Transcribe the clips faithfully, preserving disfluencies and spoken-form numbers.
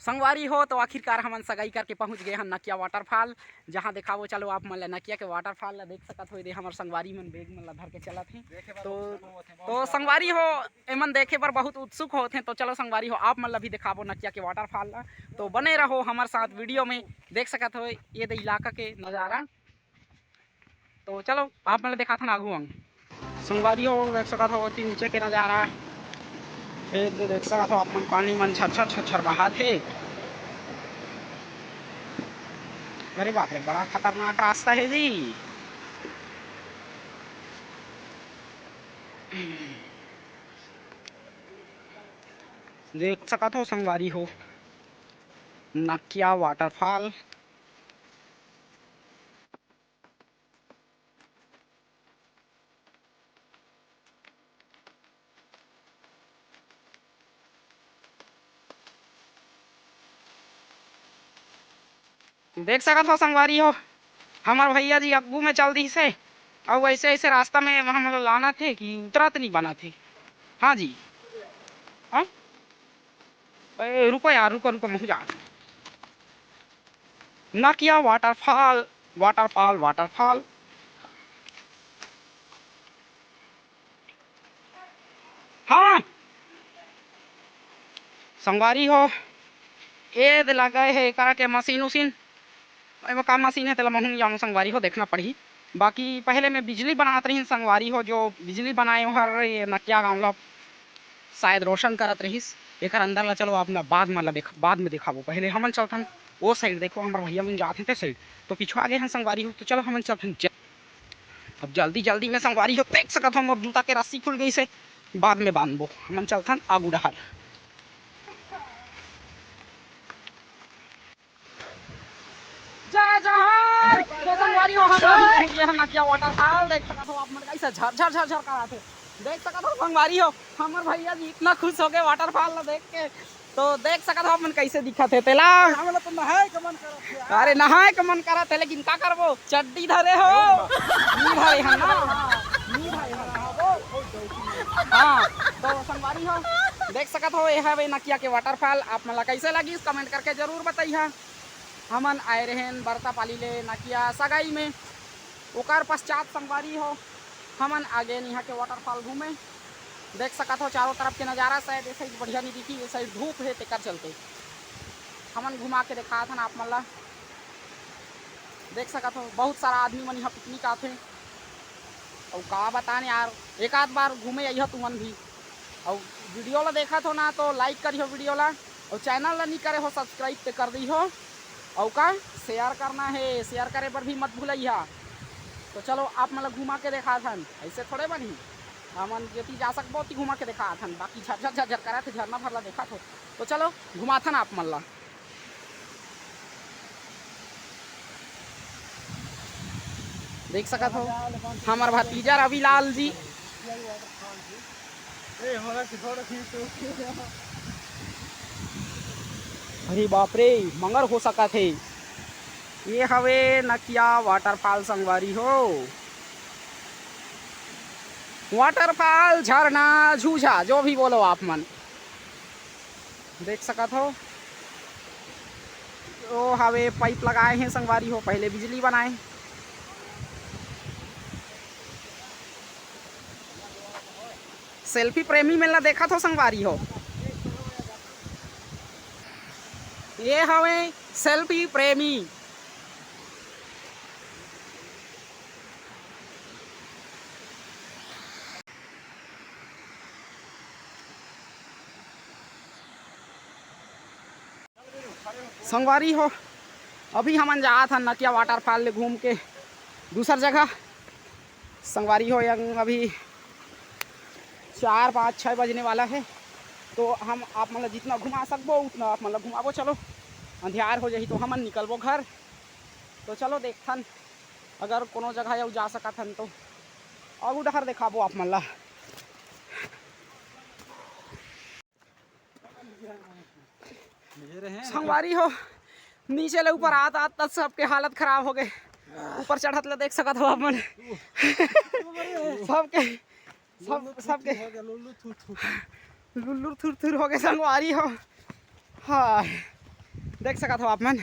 संगवारी हो, तो आखिरकार हमन सगाई करके पहुंच गए हन नकिया वाटरफॉल, जहां देखाबो। चलो आप मन ला नकिया के वाटरफॉल ला देख सकत हो। ये दे हमर संगवारी मन बैग मन ला धर के चलत हे। देखे बर तो, बहुत जगह होथे, तो बहुत संगवारी हो, एमन देखे बर बहुत उत्सुक होथे। तो चलो संगवारी हो, आप मन ला भी देखाबो नकिया के वाटरफॉल ला। तो बने रहो हमर साथ वीडियो में। देख सकत हो ये दे इलाका के नजारा। तो चलो आप मन ला देखाथन आगू अंग। संगवारी हो, देख सकत हो ओती नीचे के नजारा। ये दे देख सकत हो आप मन, पानी मन छरछर छरछर बहात हे। अरे बाप रे, बड़ा खतरनाक रास्ता हे जी। देख सकत हो संगवारी हो, नकिया वाटरफॉल। देख सकत हो संगवारी हो, हमर भैया जी अग्गू में चल दिस हे, अउ ऐसे ऐसे रास्ता में हमन ला लानत हे कि उतरत नहीं बनत हे। हाँ जी, हाँ? ए, रुको यार, रुको, रुको, महू जा। नकिया वाटरफॉल, वाटरफॉल, वाटरफॉल। हाँ संगवारी हो, ए दे लगे हे एकरा के मशीन उशीन। एमा का मशीन हे तेला महू नइ जानव संगवारी हो, देखना पड़ही। बाकी पहले में बिजली बनात रहिन संगवारी हो, जो बिजली बनाए हर ये नकिया गाँव ला शायद रोशन करत रहिस। एकर अंदर ला चलो आप ना बाद में ला देख, बाद में देखाबो। पहले हमन चलथन ओ साइड, देखो हमर भैया मन जात हे ते साइड, तो पिछुआ गे हन संगवारी हो। तो चलो हमन चलथन ज-, अब जल्दी जल्दी में संगवारी हो, देख सकत हो मोर जूता के रस्सी खुल गइस हे, बाद में बांधबो। हमन चलथन आगू डहर। जय जोहार। तो संगवारी हो, हम अभी पहुंच गए हैं नकिया वाटरफॉल। देख सकत हो आप मन कैसे झरझर झरझर करत हे। देख सकत हो संगवारी हो, हमर भैया जी इतना खुश हो गए वाटरफॉल ला देख के। तो देख सकत हो आप मन कैसे दिखत हे तेला। हमला तो नहाए के मन करत हे। अरे नहाए के मन करत हे, लेकिन का करबो, चड्डी धरे हो। नी धरे हन ना, हाँ, नी धरे हन। हाँ, तो संगवारी हो, देख सकत हो, ये हवे नकिया के वाटरफॉल। आप मन ला कैसे लगिस, कमेंट करके जरूर बताइहा। हमन आए रहेन बरतापाली ले नकिया सगाई में, ओकर पश्चात संगवारी हो, हमन आ गेन इहाँ के वाटरफॉल घूमे। देख सकत हो चारों तरफ के नजारा, शायद ये साइड बढ़िया नहीं दिखी, ये साइड धूप हे, तेकर चलते। हमन घुमा के देखात हन आप मन ला। देख सकत हो, बहुत सारा आदमी मन इहाँ पिकनिक आथे। अउ का बतान यार, एक आध बार घूमे आइहो तुमन भी। अउ वीडियो ला देखत हो ना, तो लाइक करिहो वीडियो ला, अउ चैनल ला नहीं करे हो सब्सक्राइब ते कर दिहो। अउ का, शेयर करना हे, शेयर करे बर भी मत भूलइहा। तो चलो आप मन ला घुमा के देखात हन, ऐसे थोड़े बनही। हमन जेती जा सकबो, ओती घुमा के देखात हन, बाकी झरझर झरझर करत हे, झरना भर ला देखत हो। तो चलो घुमाथन आप मन ला। देख सकत हो हमर भतीजा रविलाल जी। अरे बाप रे, मगर हो सकत हे। ये हवे नकिया वाटरफॉल संगवारी हो, वाटरफॉल, झरना, झूझा, जो भी बोलो आप मन। देख सकत हो, ओ हावे पाइप लगाए हे संगवारी हो, पहले बिजली बनाए। सेल्फी प्रेमी मेला देखत हो संगवारी हो, ये हवे सेल्फी प्रेमी। संगवारी हो, अभी हमन जात हन नकिया वाटरफॉल ले घूम के दूसर जगह। संगवारी हो, यंग अभी चार, पाँच, छः बजने वाला है, तो हम आप मन ला जितना घुमा सकबो उतना आप मन ला घुमाबो। चलो, अंधियार हो जाही तो हमन निकलबो घर। तो चलो देखथन, अगर कोनो जगह अउ जा सकत हन तो अउ डहर देखाबो आप मन ला। संगवारी हो, नीचे ले ऊपर आत आत तक सबके हालत खराब हो गए। ऊपर चढ़त ले देख सकत हो आप मन। सबके, सब, सबके लुल्लू थुर थुर हो गए संगवारी हो। हाँ, देख सकत हो आप मन,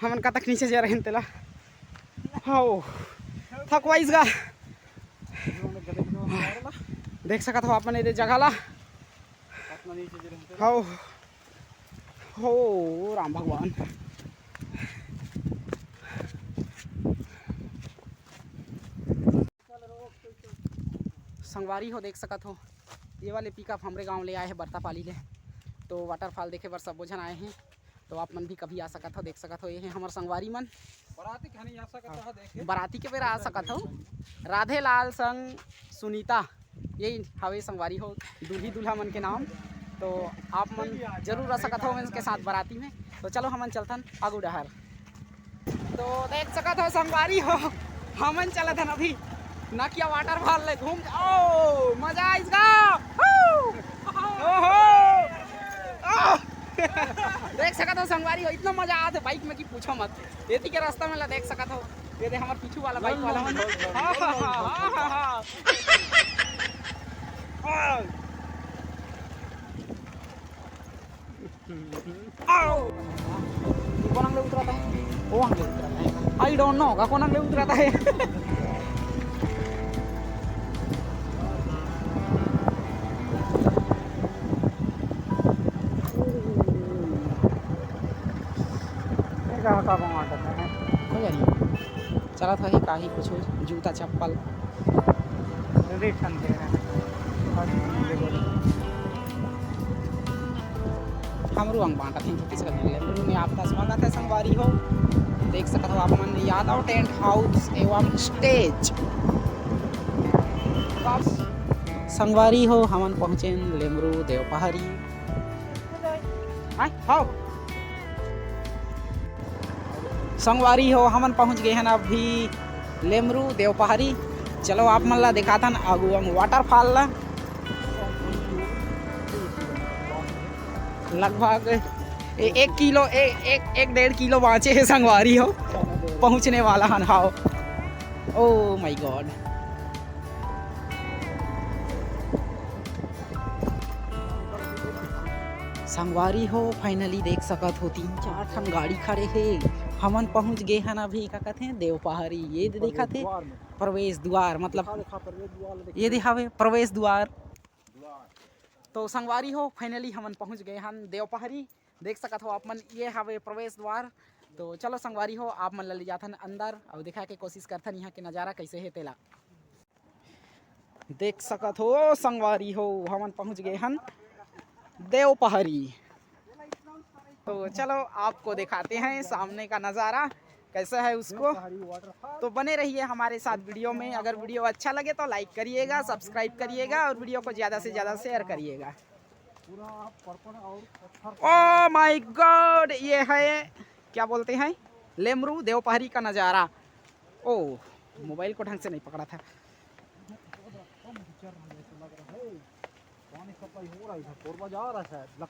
हमन कतक नीचे जा रहेन तेला। हव, थकवाइस गा। देख सकत हो आप मन एदे जगह ला। हव, हो राम भगवान। संगवारी हो, देख सकत हो, ये वाले पिकअप हमरे गांव ले आए हे बरतापाली ले। तो वाटरफॉल देखे बर सबो झन आए हे। तो आप मन भी कभी आ सकत हो, देख सकत हो, ये हे हमर संगवारी मन। बराती के हनी आ सकत हो, देखे। बराती के बेरा आ सकत हो। राधे लाल संग सुनीता, ये हवे संगवारी हो, दूल्ही दूल्हा मन के नाम। तो आप मन जरूर आ सकत हो उनके साथ बराती में। तो चलो हमन चलथन आगू डहर। तो देख सकत हो संगवारी हो, हमन चलत हन अभी नकिया वाटरफॉल ले घूम। ओ मजा आइस गा। हू! ओहो! आह! देख सकत हो संगवारी हो, इतना मजा आथे बाइक में कि पूछो मत। एती के रास्ता में ला देख सकत हो, ये दे हमर पीछू वाला बाइक वाला मन। हाँ, हाँ, हाँ, हाँ, हाँ। हाँ। आओ। कोन अंग ले उतरत हे? वो अंग ले उतरत हे। I don't know का कोन अंग ले उतरत हे। ये का का बांटत हे? कोई नहीं। चलत होही काहीं कुछु जूता चप्पल। रेट कम दे रहा है। हमरो अंग बांटत हे, छत्तीसगढ़ में लेमरू में आपका स्वागत है संगवारी हो। देख सकत हो आप मन यादव टेंट हाउस एवं स्टेज। संगवारी हो, हमन पहुँचेन लेमरू देवपहरी। आय, हव। संगवारी हो, हमन पहुंच गे हन अभी लेमरू देवपहरी। चलो आप मन ला देखाथन आगू अंग वाटरफॉल ला। लगभग ए-, एक किलो, ए-, एक, एक डेढ़ किलो बांचे हे संगवारी हो, पहुंचने वाला हन। हव, oh my God। संगवारी हो, finally देख सकत हो, तीन चार ठन गाड़ी खड़े हे। हमन पहुंच गे हन अभी, का कथे, देवपहरी। ये दे दिखत हे प्रवेश द्वार, मतलब देखा, देखा, प्रवेश द्वार ये दे हवे प्रवेश द्वार। तो संगवारी हो, finally हमन पहुंच गे हन देवपहरी। देख सकत हो आप मन, ये हवे प्रवेश द्वार। तो चलो संगवारी हो, आप मन ला ले जाथन अंदर अउ दिखाए के कोशिश करथन यहाँ के नजारा कैसे हे तेला। देख सकत हो संगवारी हो, हमन पहुंच गए हन देवपहरी। तो चलो आपको दिखाते हैं सामने का नज़ारा कैसा है उसको। तो बने रहिए हमारे साथ वीडियो में। अगर वीडियो अच्छा लगे तो लाइक करिएगा, सब्सक्राइब करिएगा और वीडियो को ज़्यादा से ज़्यादा शेयर करिएगा। Oh my God, ये है, क्या बोलते हैं, लेमरू देवपहरी का नज़ारा। ओ, मोबाइल को ढंग से नहीं पकड़ा था।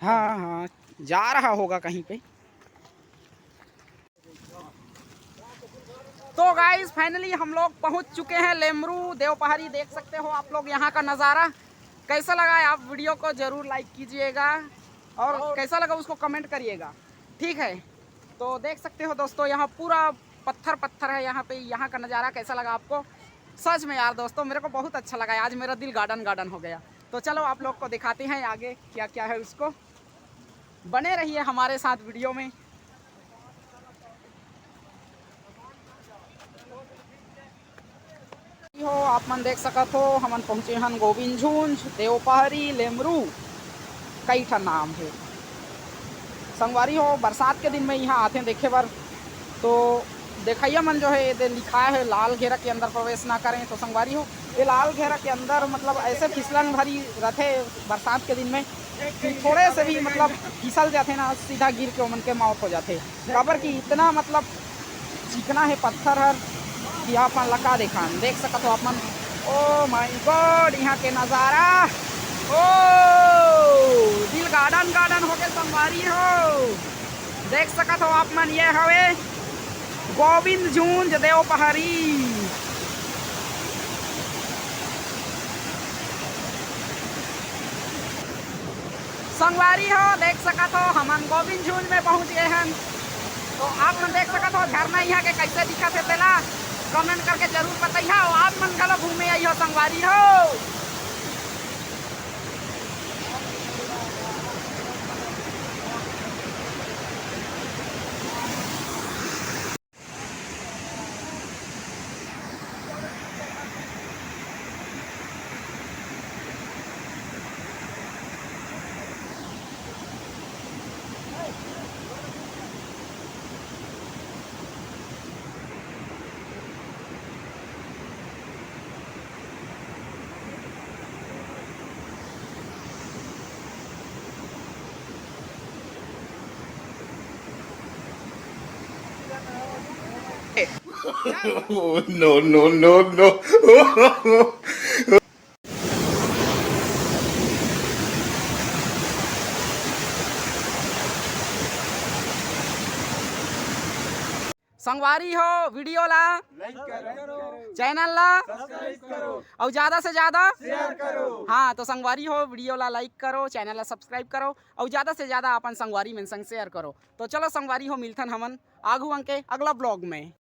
हाँ, हाँ, जा रहा होगा कहीं पे। तो गाइस, finally हम लोग पहुंच चुके हैं लेमरू देवपहरी। देख सकते हो आप लोग यहाँ का नज़ारा। कैसा लगा है, आप वीडियो को ज़रूर लाइक कीजिएगा और कैसा लगा उसको कमेंट करिएगा, ठीक है। तो देख सकते हो दोस्तों, यहाँ पूरा पत्थर पत्थर है यहाँ पे। यहाँ का नज़ारा कैसा लगा आपको? सच में यार दोस्तों, मेरे को बहुत अच्छा लगा आज, मेरा दिल गार्डन गार्डन हो गया। तो चलो आप लोग को दिखाते हैं आगे क्या क्या है उसको, बने रहिए हमारे साथ वीडियो में। हो, आप मन देख सकत हो, हमन पहुँचे हन गोविंद झुंझ, देवपहरी, लेमरू, कई ठन नाम हे। संगवारी हो, बरसात के दिन में यहाँ आथे देखे बर, तो देखइया मन जो है, ये दे लिखाए हे लाल घेरा के अंदर प्रवेश ना करें। तो संगवारी हो, ये लाल घेरा के अंदर मतलब ऐसे फिसलन भरी रथे बरसात के दिन में कि थोड़े से भी मतलब फिसल जाथे ना, सीधा गिर के ओमन के मौत हो जाथे। काबर कि इतना मतलब चिकना हे पत्थर हर कि आप मन ला का देखान। देख सकत हो आप मन, oh my God, यहाँ के नज़ारा, ओ दिल गार्डन गार्डन हो गे संगवारी हो। देख सकत हो आप मन, ये हवे गोविंद झुंझ देवपहरी। संगवारी हो, देख सकत हो, हमन गोविंद झुंड में पहुंच गए हन। तो आप मन देख सकत हो, झरना यहाँ के कैसे दिखत हे, तेला कमेंट करके जरूर बताइहा। अउ आप मन घलो घूमे आई हो, संगवारी हो। Oh, no, no, no, no. संगवारी हो, वीडियो ला, चैनल ला, अउ ज्यादा से ज्यादा शेयर करो। हाँ, तो संगवारी हो, वीडियो ला लाइक करो, चैनल ला सब्सक्राइब करो, अउ ज्यादा से ज्यादा अपन संगवारी मन संग शेयर करो। तो चलो संगवारी हो, मिलथन हमन आगू अंके अगला ब्लॉग में।